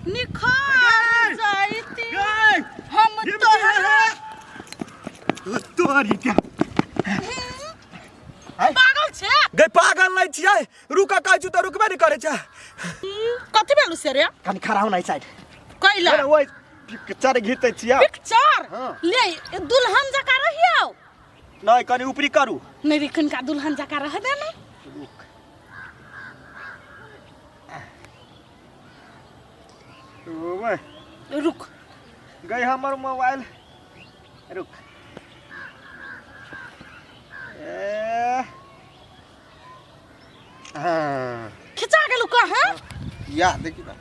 निखर जाइती हम तोहरा। तोरी के। पागल छे? गई, पागल नहीं छियै। रुका कहै छु तऽ रुकबे नहीं करै छै। कथी भेलु से रे? कनी खड़ा हो ना साइड। कैला? अरे ओइ पिक्चर घिचै छियै। पिक्चर? हाँ। ले, दुल्हन जका रहियौ। नहीं, कनी ऊपरी करू। नहीं रे, कनिका दुल्हन जका रह दे ना। रुक। ओए। रुक। गई, हमर मोबाइल, रुक। ए हाँ। खिंचा गेलु कहाँ? या, देखी ना।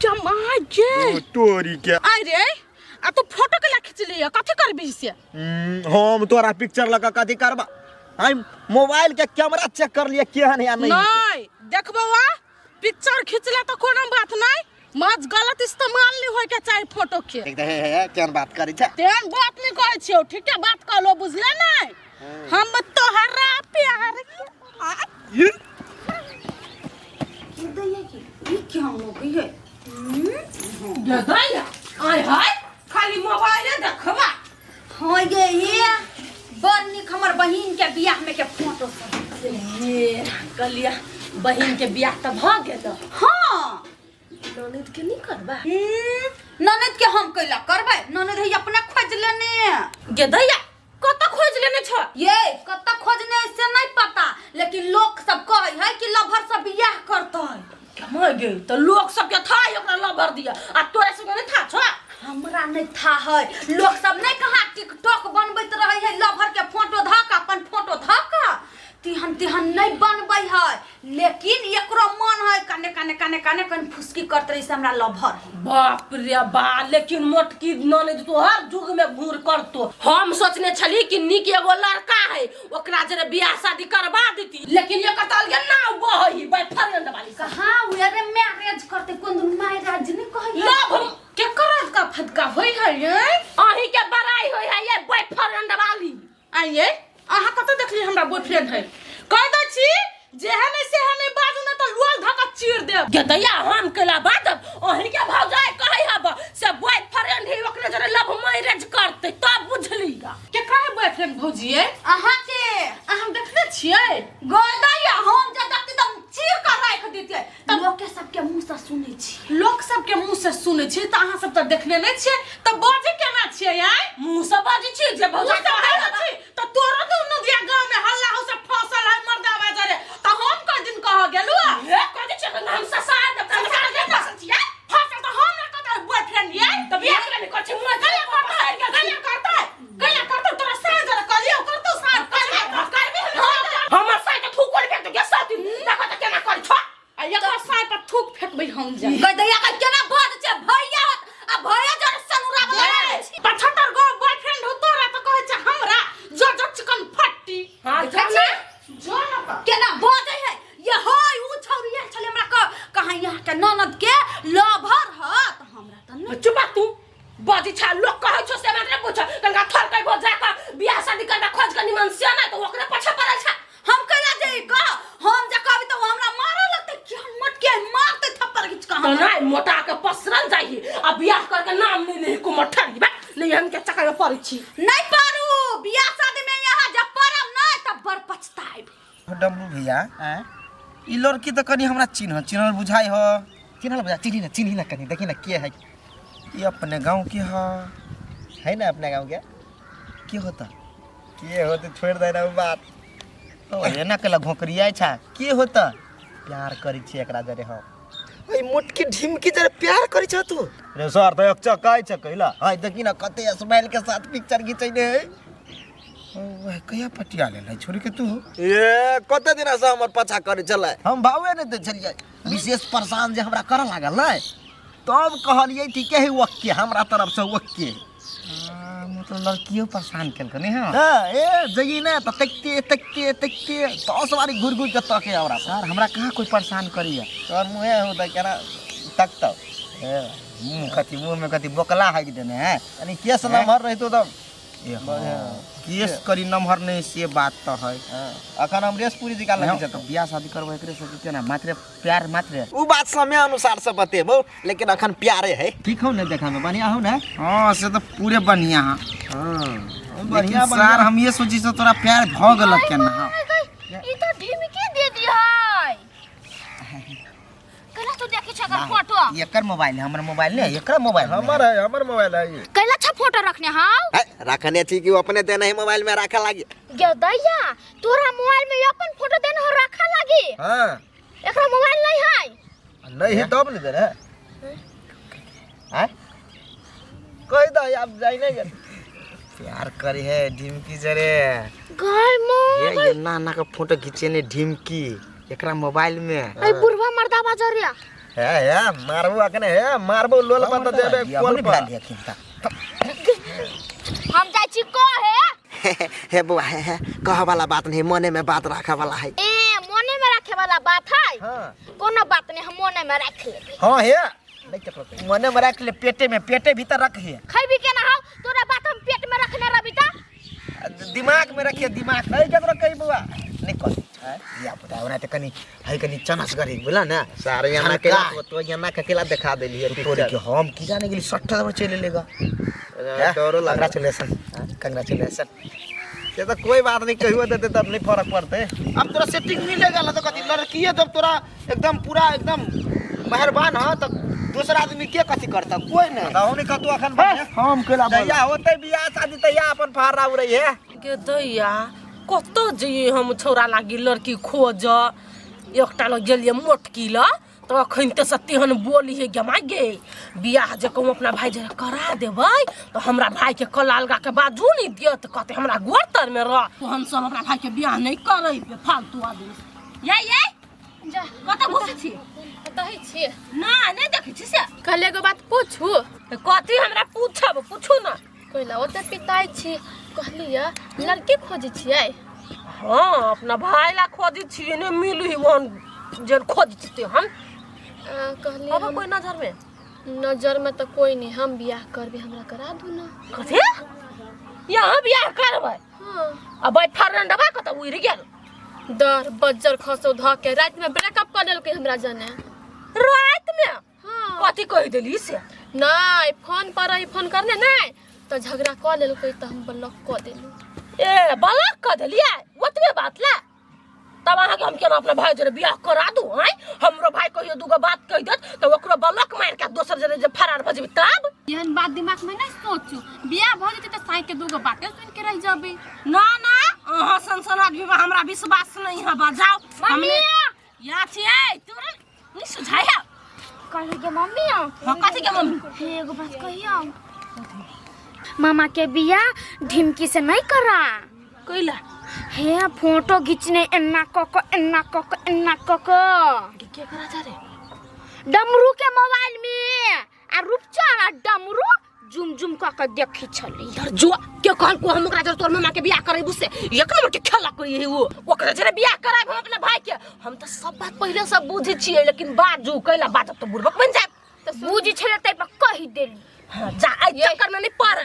जमा जे। ओ, तोरी के। आइ रे, आ तू फोटो केला खिचली? कथी करबी से? हम तोरा पिक्चर लगा कथी करबा? हम मोबाइल के कैमरा चेक कर लिए केहन है या नहीं। नहीं, देख बौआ, पिक्चर खिंचले तो कोनो बात नहीं, मज गलत इस्तेमाल नहीं होय के चाही फोटो के। देख हे हे, केहन बात करै छै। तेहन बात नहीं कहै छियौ, ठीक है बात कहलो, बुझले नहीं? हम तोहरा प्यार के ये ई क्या हो गई है? दैया, आय हाय, खाली मोबाइले देखबा। हाँ, ये बड़ नीक हमर बहिन के बियाह में के फोटो सब। ए कलिया, बहिन के बियाह तऽ भऽ गेल। हाँ। ननद के नहीं करबा? ननद के हम कैला करबै? ननद है अपने खोज लेने। गे दैया, कतऽ खोज लेने छ? ये कतऽ खोजने से नहीं पता, लेकिन लोग सब कहै है कि लभर सब बियाह करतै। कमा गे, तऽ लोक सबके था ओकरा लभर दिया आ तोरा सबके नहीं था छ? हमरा नहीं था है। लोग सब नहीं कहाँ टिकटॉक बनबैत रहे है, लभर के फोटो धऽ कऽ, अपन फोटो धऽ कऽ, तिहन तिहन नहीं बनबै है, लेकिन एकरो मन है कने कने कने कने कने फुसकी करत रही से हमरा लभर है। बाप रे बा, लेकिन मोटकी ननद तो हर युग में घूर करतो। हम सोचने छली कि नीक एगो लड़का है, ओकरा जरे बियाह शादी करवा देती, लेकिन ये कतल के ना बही बॉयफ्रेंड वाली। कहाँ उरे मैरिज करते? कोन दिन मैरिज नहीं कहै? लव हम के करत का फदका होई है ये? अहीं के बड़ाई होई है ये बॉयफ्रेंड वाली। आइए, अहाँ कतऽ देखली हमरा बॉयफ्रेंड है? कह दै छी, जेहे नहीं सेहे नहीं बाजू, नहीं तऽ लोल धऽ कऽ चीर देब। गेदैया, हम केला बाजब? अहीं के भौजाई कहै हब से बॉयफ्रेंड है, ओकरे जरे लव मैरिज करतै, तब बुझलिया केकरा है बॉयफ्रेंड। भौजी, अहाँ के। अहाँ देखने छियै? गोदैया, हम जे देखती तऽ चीर कऽ राखि दितियै। लोक के सबके मुंह से सुनै छी। लोक सबके मुंह से सुनै छी तऽ अहाँ सब तऽ देखने नहि छियै, तऽ बजै केना छियै? आइ मुंह से बजै छी जे भौजा कहै छी तऽ तोरो दुनू दिया गाँव में हल्ला हो से फसल है मर्दा बाजारे, तऽ हम कई दिन कह गेलु हे कह छै कि हम ससार देब, ससार देब। फसल छियै फसल तऽ हम ना कहतै बॉयफ्रेंड ये तऽ बियाह करे नहीं करछै। मुंह गला करतै, गला करतै, गला करतै तोरा साँझ जरा कहलियौ करतौ साँझ करबे करबे। हमर साँझ के थूक फेंक दे सती, देखो तऽ केना करै छौ। आ एकर साँझ पर थूक फेंकबै हम जा। गदैया के केना बाज छै? भैया होत आ भैया जरे सनुरा वाला छी। 75 गो बॉयफ्रेंड हो तोरा तऽ कहै छै हमरा जो जो चिकन फट्टी। हां, देखै छी? जो ना तऽ। केना बाजै है ये? होय, उ छौरिया छलै हमरा कह कहाँ यहाँ के ननद के लभर ह, तऽ हमरा तऽ नहीं। चुप तू बजी छा, लोग कहै छौ से बात नहीं पूछ। तनका थर कइबो जाके बियाह शादी करबा खोज के निमन से नहीं तऽ ओकरे पछे पड़ल छा। हम कैला जे कह, हम जे कहबी तऽ उ हमरा मारऽ लगतै। केहन मोटके मारतै थप्पड़ घिच कऽ तो हमरा। नहीं, मोटा के पसरल जाइए आ बियाह करके नाम नहीं ले को मठरी बा नहीं, हम के चक्कर में पड़ै छी। नहीं पारू बियाह शादी में, यहाँ जब पड़ब नहीं तब बड़ पछताएब। डब्लू भैया, ई लड़की तऽ कनि हमरा चिन्ह चिन्हल बुझाइ ह। चिन्हल बुझा, चिन्ही ना, चिन्ही ना, कनि देखी ना के है ई। अपने गाँव के ह है ना? अपने गाँव के के होता, के होते, छोड़ दे ना उ बात। ओ एना केला घोकरियाइ छा? के होता? प्यार करै छी एकरा जरे हम। ओइ मोटकी ढिमकी जरे प्यार करै छ तू? रे सर, तऽ एक चकाइ छै कैला। हाय, देखी ना कते स्माइल के साथ पिक्चर घिचैने है। ओ वह कहिया पटिया ले छोड़ी के तू? ए, कते दिन से हमर पछा करै छलै। हम भावे नहि दै छलियै। विशेष परेशान जे हमरा करऽ लागल ने, तब कहलियै ठीके है, ओके, हमरा तरफ से ओके। मतलब लड़कियों परेशान केलकै नहीं? हाँ। हाँ, ए जगी ने तऽ तकते तकते तकते 10 बारी घुरि घुरि के तके हमरा। सर, हमरा कहाँ कोई परेशान करिए? तोहर मुँहे हो तऽ केना तकतौ। ए, मुँह कथी, मुँह में कथी बोकला हाकि देने है? यानी केस नम्हर रहितो तऽ ए हाँ, केस करी नमहर नहीं से बात तो है। हाँ, अखन अमरीश पुरी जी का लगी तो बियाह शादी करबो एकरे से कि केना मात्रे प्यार मात्रे उ बात समय अनुसार से बतेबो, लेकिन अखन प्यारे है। ठीक हो ना देखा में बढ़िया हो ना? हाँ से तो पूरे बढ़िया है। हाँ बढ़िया सर, हम ये सोची से तोरा प्यार भ गेल केना। हाँ ई तो ढिमकी दे दी है। कैला तू देखी छ एकर फोटो? एकर मोबाइल है, हमर मोबाइल नहीं, एकर मोबाइल हमर है, हमर मोबाइल है ई। कैला छ फोटो रखने हाउ? है, रखने छी कि अपने देने है मोबाइल में रखा लागी। गे दैया, तोरा मोबाइल में अपन फोटो देने हो रखा लागी? हां। एकरा मोबाइल नहीं है? नहीं है तब नहीं देने। हां कह द आप जाई नहीं गेल। प्यार करी है ढिमकी जरे। गाय मां ये ना ना का फोटो खींचे ने ढिमकी एकरा मोबाइल में। ए बुढ़वा मर्दा बाजरिया। हे हे मारबो अखने, हे मारबो लोल पर त देबे कोल पर। हम जाय छी कहे। हे बुआ, हे हे कह वाला बात नहीं, मने में बात रखे वाला है। ए मने में रखे वाला बात है? हां। कोनो बात नहीं, हम मने में रख लेबे। हां हे नहीं चकरो, मने में रख ले, पेटे में, पेटे भीतर रख हे। खैबी के ना हो तोरा बात हम पेट में रखने रहबी त दिमाग में रखिए, दिमाग नहीं केकरो कही बुआ। नहीं कह या पता ओना त कनी है कनी चनस गरी बुला ना सारे यहाँ के तो यहाँ के अकेला दिखा देली है तोरे के। हम की जाने गेली 60 में चले लेगा। डरो लगा। Congratulation, congratulation. ये तो कोई बात नहीं, कहियो देते तब नहीं फर्क पड़ते। अब तोरा सेटिंग मिलेगा ला तो कथी लड़की है तब तोरा एकदम पूरा एकदम मेहरबान है तब दूसरा आदमी के कथी करता कोई नहीं। कहू नहीं कतू अखन बढ़िया। हम केला दैया होते बियाह शादी तैया अपन फारा उड़ै है। गे दैया कतौ जइए हम छौड़ा लागी लड़की खोज एकटा लग गेलिए मोटकी ल तो अखन ते सत्यहन बोली है गमा गे बियाह जे कहूँ अपना भाई जरा करा देबै तो हमरा भाई के कला लगा के बाजू नहीं दियत, कहते हमरा गोर तर में रह। तो हम सब अपना भाई के बियाह नहीं करेबे फालतू आदमी। ये ये जा कतौ घुसै छी? दही छी ना नहीं देखै छी से। कहले एगो बात पूछू? कथी हमरा पूछब, पूछू ना। कहला ओते पिताई छी, कहलिए लड़की खोजै छियै? हाँ अपना भाई ला खोजै छियै, नहीं मिलू ही वहन जन खोजै छियै हम। कहलिए अब कोई नजर में? नजर में तो कोई नहीं, हम बियाह करबे, हमरा करा दू ना। कथी यहाँ बियाह करबै? हाँ। आ बॉयफ्रेंडवा कतौ उड़ि गेल? डर बज्जर खसौ ध के रात में ब्रेकअप कर लेलकै हमरा जाने। रात में? हाँ। कथी कहि देली से? नहीं फोन पर ही फोन करने नहीं तो झगड़ा कर लेलकै तो हम ब्लॉक कर देलू। ए ब्लॉक कर देलियै ओतबे बात ला? तब अहाँके हम केना अपना भाई जरे बियाह करा दू? आँय हमरो भाई कहियो दूगो बात कहि देत तऽ ओकरो ब्लॉक मारि के दोसर जरे जे फरार भऽ जेबै तब? एहन बात दिमाग में नहीं सोचू, बियाह भऽ जेतै तऽ साई के दूगो बाते सुन के रह जबै। ना ना अहाँ सन सन आदमी पर हमरा विश्वास नहीं है, बजाओ। मम्मी या छियै तोरा नहीं सुझाय है। कहली के मम्मी? हां कथी के मम्मी? हे एगो बात कहियो, मामा के बियाह ढिमकी से नहीं करा। कैला? हे फोटो घिचने एन्ना क एन्ना क एन्ना क के करा जा रे? डमरू के मोबाइल में आ रूपचन आ डमरू जुम जुम क के देखी छली। इधर जो के कहल को हम ओकरा जरे तोर मामा के बियाह करेबू से एक नंबर के खेला करी है वो, ओकरा जरे बियाह कराब हम अपना भाई के। हम त सब बात पहिले से बुझै छियै, लेकिन बाजू कैला बाजब त बुड़बक बन जाब। त बुझी छले तै पर कहि देली। हां जा आई चक्कर में नहीं पड़,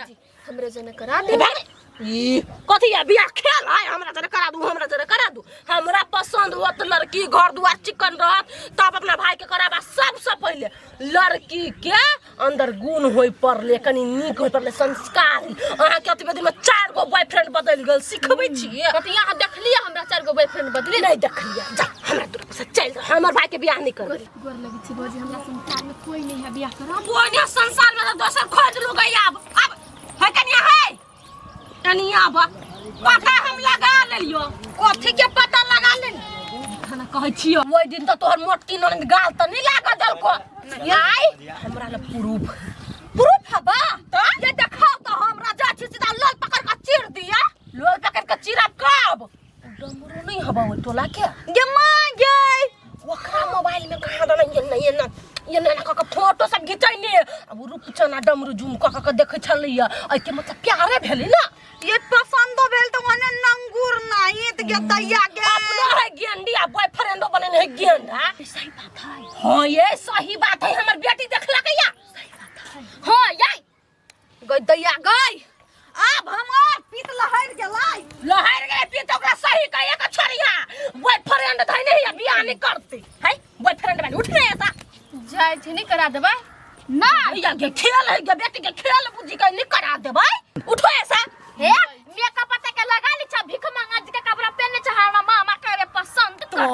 हमरे जने करा दे। ई कथी या बियाह खेल है? हमरा जरे करा दू, हमरा जरे करा दू। हमरा पसंद होत लड़की घर दुआर चिकन रहत तब अपना भाई के कराबा। सबसे पहिले लड़की के अंदर गुण होय पड़ले, कनी नीक होय पड़ले, संस्कारी। अहाँ के ओतबे दिन में 4 गो बॉयफ्रेंड बदलि गेल, सिखबै छियै? कथी अहाँ देखलियै हमरा 4 गो बॉयफ्रेंड बदलि? नहीं देखलियै। जा हमरा दूर से चलि जा, हमर भाई के बियाह नहीं करबै। गोर लगै छी भौजी, हमरा संसार में कोई नहीं है बियाह करा। कोई नहीं संसार में तो दोसर खोज लू गई। अब अब है कनिया, है कनिया, अब पता हम लगा लेलियो। कथी के पता लगा लेली? खाना कहै छियो ओहि दिन तऽ तोहर मोटकी ननद गाल तऽ नहीं लागल देलको। आइ हमरा ल प्रूफ प्रूफ हबा त ये देखाओ त हमरा जा छी सीधा लोल पकड़ के चीर दिया। लोल पकड़ के चीरा कब? डमरू नहीं हबा ओइ टोला के। गे मां गे ओकरा मोबाइल में कहाँ दना ये नहीं ये ना ये ना क के फोटो सब घिचैने अब रूपचन आ डमरू जूम क क के देखै छलैया। एके मतलब प्यारे भेलै ना। ये पसंदो भेल त ओने नंगूर नाही त गे दैया गे। अपनो है गेंडी आ बॉयफ्रेंडो बनेने है गेंडा। सही बात है। हाँ ये सही बात है, हमर बेटी देखलक या। सही बात है। हाँ याई गई दैया गई। अब आब हमर पीत लहरि गेलै। लहर गए पी तो ओकरा सही कहिए के छोड़िया बॉयफ्रेंड धइने हिया बियाह नहीं करती है बॉयफ्रेंड बन उठ नहीं ऐसा जाइ छी नहीं करा देबै ना या के खेल है के बेटी के खेल बुझी के नहीं करा देबै उठो ऐसा हे मेकअप पता के लगा ली छा भीख मांगा जी के कपड़ा पहनने छा हमरा मामा करे पसंद तो कर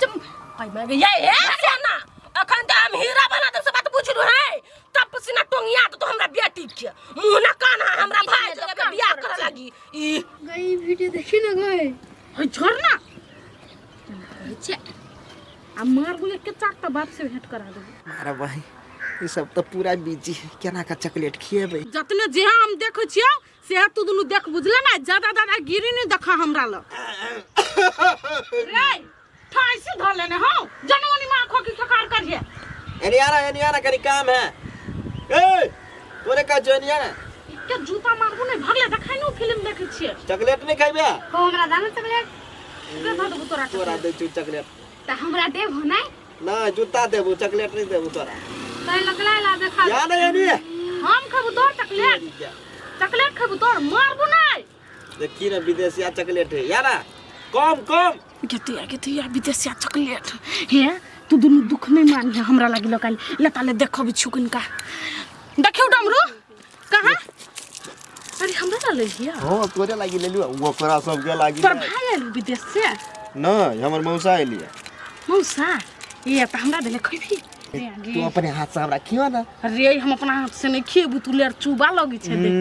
तुम भाई मैं ये हे से ना अखन त हम हीरा बना दे से बात बुझलु है तब पसीना टोंगिया तो हमरा बेटी के मुंह ना कान है हमरा भाई जरे के बियाह करे लगी ई गई वीडियो देखी ना गई है छोड़ ना छे आ मार गुले के चाक त बाप से भेंट करा देबो। मारा भाई ई सब तो पूरा बिजी है, केना का चॉकलेट खिएबै? जतने जे हम देखै छियौ से तू दुनू देख बुझले ना, ज्यादा दादागिरी नहीं देखा हमरा लग। रे ठाइसी धर लेने हो जनवनी मां खो की ककार करिए। एनी आना, एनी आना, कनी काम है। ए तोरे का जो एनी आना। के जूता मारबो नहीं भगले देखाइ नु फिल्म देखै छियै। चॉकलेट नहीं खाइबे? हो हमरा दाना चॉकलेट। के धर देबो तोरा? तोरा दै छु चॉकलेट। त हमरा देबो नै? ना जूता देबो, चॉकलेट नहीं देबो तोरा। तै लगला ला देखा। या नहीं एनी। हम खाबो तोर चॉकलेट। चॉकलेट खाबो तोर मारबो नहीं। देखी ना विदेशिया चॉकलेट है या ना कम कम। गेतिया गेतिया विदेशिया चॉकलेट हे तू दुनू दुख नहीं मान है हमरा लागी लोकाल लताले देखो बिछु किनका देखियो डमरू कहां। अरे हमरा ला ले लिया। हां तोरे लागी ले लियो, ओकरा सब के लागी। तोर भाई आइल विदेश से? नहीं हमर मौसा आइलिए। मौसा ये त हमरा देले खइबी। तू अपने हाथ से हमरा खियो ना। अरे हम अपना हाथ से नहीं खिएबू, तू लेर चुबा लगी छे देख।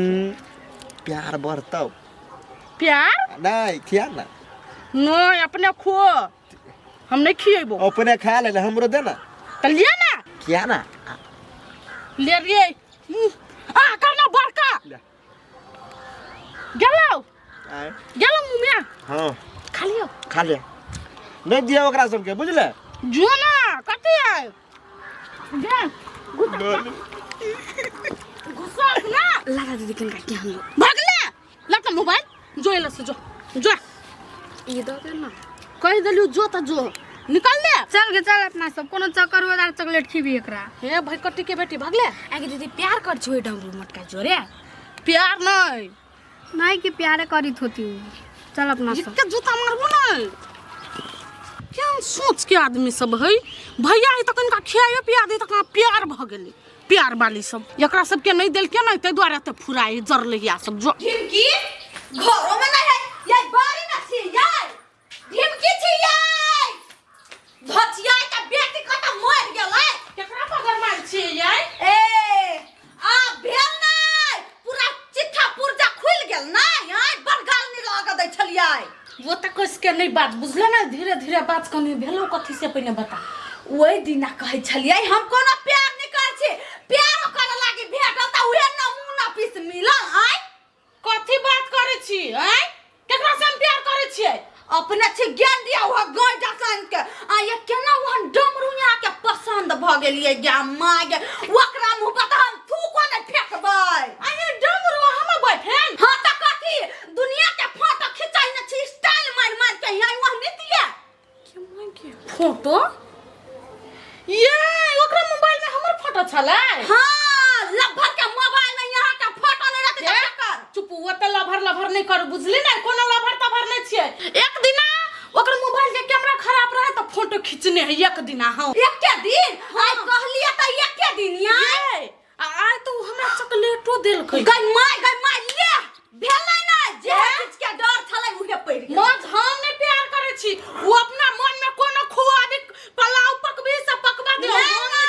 प्यार बढ़तौ। प्यार नहीं खिया ना। नहीं अपने खो, हम नहीं खिएबो। अपने खा ले, हमरो दे ना। त लिया ना। खिया ना। ले रे आ करना बड़का गेलौ गेलौ मुंह में। हां खा लियो। खा ले, नहीं दिया ओकरा सबके बुझले। जो ना कथी है गे गुस्सा ना लाला दीदी किनका के हम भगले लता मोबाइल जो एला से जो जो ई दो दे ना कह देलियो जो त जो निकल ले। चल गे चल अपना सब कोनो चक्कर वाला चॉकलेट खिबी एकरा। हे भाई कट्टी के बेटी भगले। आगे दीदी प्यार कर छुए डमरू मटका जोरे। प्यार नहीं नहीं कि प्यारे करी होती। चल अपना सब इतने जूता मारबो नहीं। क्या सोच के आदमी सब है भैया है तक इनका खियायो पिया दे तक प्यार भ गेलै प्यार वाली सब एकरा सब के नहीं देल के नहीं ते द्वारा ते फुराई जरले या सब जो ढिमकी घरों में नहीं है ये बारी ना छी यार ढिमकी छी यार धचिया के बेटी कत मर गेलै। केकरा पकड़ मार छी यार? ए आ भेल नै पूरा चिट्ठा पुर्जा खुल गेल नै आय बड़गाल नि लग दै छलियै। वो त कस के नहीं बात बुझले ना, धीरे धीरे बात कनी भेलो कथी से पहिने बता। ओइ दिना कहै छलियै हम कोनो प्यार नै करै छी, प्यार करे लागी भेटल त उहे नमूना पीस मिलल। आय कथी बात करै छी? आय केकरा से हम प्यार करै छियै? अपने छी ज्ञान दिया हुआ गाय डसान के आ ये केना वहन डमरू यहाँ के पसंद भ गेलियै गे माँ गे, ओकरा मुँह पर त हम थूको नै फेकबै। आ ये डमरू हमर बॉयफ्रेंड? हाँ त कथी दुनिया के फोटो खिंचाइ न छी स्टाइल मार मार के यहाँ वहन नितिया फोटो ये ओकरा मोबाइल में हमर फोटो छलै? हाँ लभर के मोबाइल में यहाँ के फोटो नहीं रहतै त केकर? चुप वो त लभर लभर नहीं कर बुझली ना, कोनो लभर तभर नहीं छियै। एक दिना ओकर मोबाइल के कैमरा खराब रहे त फोटो खींचने है एक दिना। हां एके दिन? आइ कहलियै त एके दिन यार। आ आइ त उ हमरा चॉकलेटो देलकै। गई माय गई माय ले भेलै ना जे चीज के डर छलै उहे पड़ि गेल। मौज हम नहीं प्यार करै छी, वो अपना मन में कोनो खुआबी पलाव पकबी से पकवा दे। ना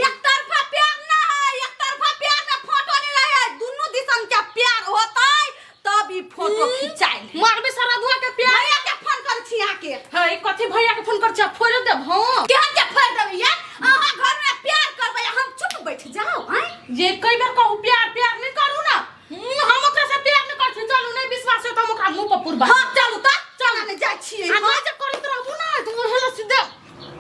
एक तरफा प्यार ना है, एक तरफा प्यार में फोटो नहीं रहे, दुनू दिसन के प्यार होतै तब ई फोटो खिंचाइल। मारबे सारा दुआ के प्यार। भैया के फोन कर छी अहाँ के। है कथी भैया के फोन कर छी? फोड़ देब। हां केहन के फोड़ देब ये? अहाँ घर में प्यार करबै हम चुप बैठ जाओ। आय ये कई बेर कहू प्यार प्यार नहीं करू ना, हम ओकरा से प्यार नहीं करै छी। चलू नहीं विश्वास है त हम ओकरा मुंह पर पुरबा। हां चलू त चल ने जाइ छी। आ जे करैत रहबू ना त ओहे सीधे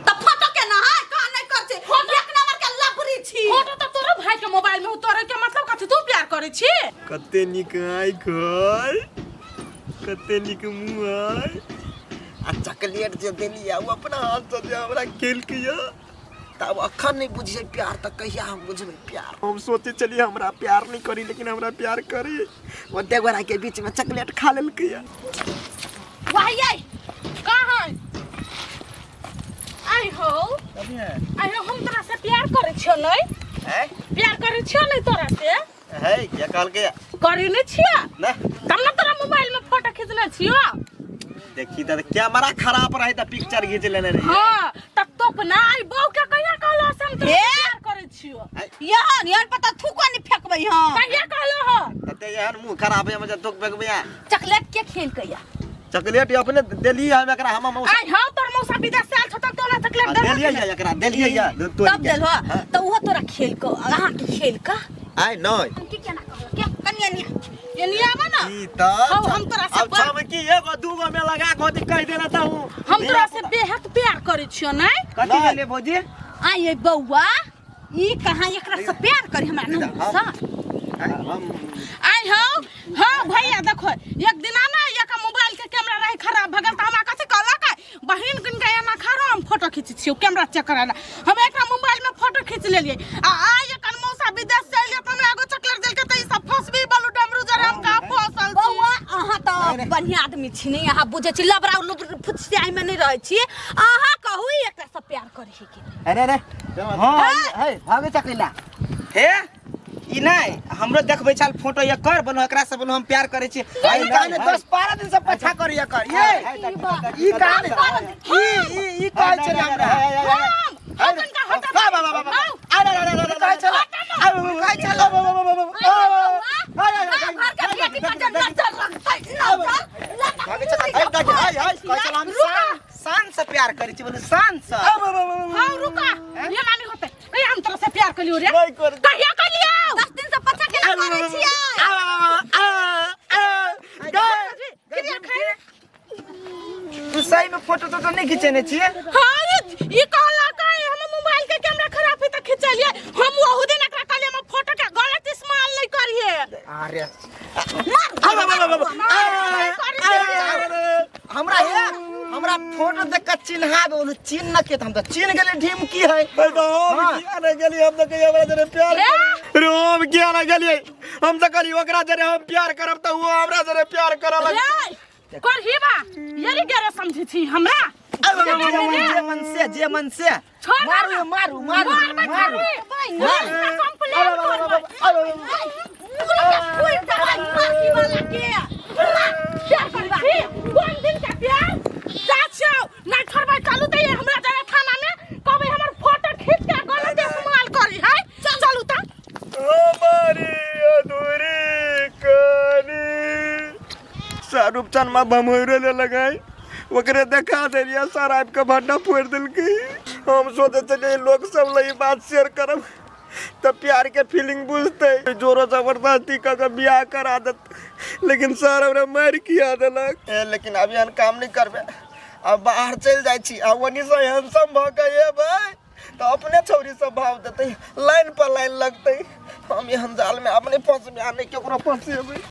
त फोटो के ना है कहाँ नहीं कर छी, एक नंबर के लबरी छी। फोटो त तोरो भाई के मोबाइल में तोरे के मतलब कथी तू प्यार करै छी? कते नीक आँखि है, कते नीक मुँह है, आ चॉकलेट जे देलियै ओ अपना हाथ से जे हमरा खेलकै। तब अखन नहीं बुझिए प्यार तऽ कहिया हम बुझबै प्यार। हम सोचे चलिए हमरा प्यार नहीं करी, लेकिन हमरा प्यार करी। ओते गोरा के बीच में चॉकलेट खा लेलकै। वाह, कहाँ है? आई हो, आई हो, हम तोरा से प्यार करे छियो नहीं? हैं? प्यार करे छियो नहीं तोरा से? है क्या कहलकै? करे नहीं छियो ना। तब ना तोरा मोबाइल में फोटो खींचने छियो। देखी त कैमरा खराब रहे त पिक्चर घीच लेने रही। हाँ, तब तो अपना आई बहू के कहिया कहलो से हम तोरा से प्यार करे छियो? यहन यहन पता थूको नहीं फेंकबै। हां, कहिया कहलो हो? तते एहन मुंह खराब है मुझे दुख बेगबिया। चॉकलेट के खेल कया? चॉकलेट अपने देली हम एकरा, हम मौसा। आई हाँ, तोर मौसा विदेश से आयल छौ तब तोरा चॉकलेट दे देलियै या एकरा, देलियै या तोड़ तब के। देलहो त उहो तोरा खेल को, अहाँ के खेल का। आइ नहीं। की केना कहल के कनिया निया एनी आवा ना। ई त हौ, हम तोरा से अब छम की एगो दूगो में लगा के होती कह देना त हूं। हम तोरा से बेहद प्यार करे छियो नहीं? कथी भेलै भौजी? आ ये बौआ, ई कहाँ एकरा से प्यार करी हमरा न सा। हम आई हो, हाँ भैया देखो, एक दिन ना एक मोबाइल के कैमरा रहे खराब भगल, त हमरा कथी कहलक, बहिन किन के एना खड़ा हम फोटो खींच छियो, कैमरा चेक कराला। हम एकरा मोबाइल में फोटो खींच लेलिए आ आई एकर मौसा विदेश से अइले त हमरा एगो चॉकलेट देलकै त ई सब फंसबी बलू डमरू जरे हम कहाँ फंसल छी। बौआ, अहाँ तऽ बढ़िया आदमी छी नहीं? अहाँ बुझै छी, लबरा लुबर फुटसियाई में नहीं रहै छी। अहाँ कहू, ई एकरा से प्यार करै है कि नहीं? अरे अरे। हाँ। है भागे चकला। हे, ई नहि हमरो देखबै छल फोटो एकर, बोलो एकरा से, बोलो हम प्यार करै छी। ई काने 10 12 दिन से पछा करी एकर। ये ई काने ई ई ई कहै छलै हमरा। हम हम कनका हटा। वाह वाह वाह वाह, अरे अरे अरे, कहै छलै, कहै छलै। गाँव घर के बेटी पर जब नजर रखतै, नजर भागे चकला। है देख, है है कहै छलै हम शान शान से प्यार करै छी, बोलो शान से। हाँ, रुका, ये मानी होते ए हम तोरा से प्यार कलियो रे? नहीं कर। कहिया कलियो? 10 दिन से पछा के करै छियै। क्रिया खाइ। तू सही में फोटो तो नहीं खिंचेने छियै? हाँ, ये कहला का हम मोबाइल के कैमरा खराब है त खिंचलिए हम। ओहू दिन एकरा कहलिए हम फोटो के गलत इस्तेमाल नहीं करिए। अरे, हमरा हे, हमरा फोटो देख के चिन्हा दो, चिन्ह न के त हम त चिन्ह गेली ढीम की है। हम किया नहीं गेलियै? हम त कहिया हमरा जरे प्यार रे, हम किया नहीं गेलियै? हम त कहलियै ओकरा जरे हम प्यार करब त वो हमरा जरे प्यार करऽ लग। रे करही बा ये गेरे समझी छी हमरा। जे मन से, जे मन से। छोड़। मारू, मारू, मारू, मारबै। मारू। मारू, कंप्लेन करबै। फूल दबाई माटी वाला के प्यार करबा कोन दिन का प्यार जा छियौ नहीं छोड़बै। चलू त ये हमरा जरे थाना में कहबै हमर फोटो खींच के गलत इस्तेमाल करी है। चलू त। हमारी अधूरी कहानी शाहरुख चनमा भमोरे ले लगाई, ओकरे देखा देलियै, शराब के भंडा फोड़ि देलकै। हम सोचै छलियै लोक सब लग ई बात शेयर करब तऽ प्यार के फीलिंग बुझतै, जोरो जबरदस्ती कऽ के बियाह करा देत, लेकिन सर हमरा मारि किया देलक। ए, लेकिन अभी एहन काम नहि करबै। अब बाहर चलि जाइ छी आ ओनी से हैंडसम भऽ के एबै तऽ अपने छौरी सब भाव देतै, लाइन पर लाइन लगतै। हम एहन जाल में अपने फंसबै आ नहि केकरो फंसेबै।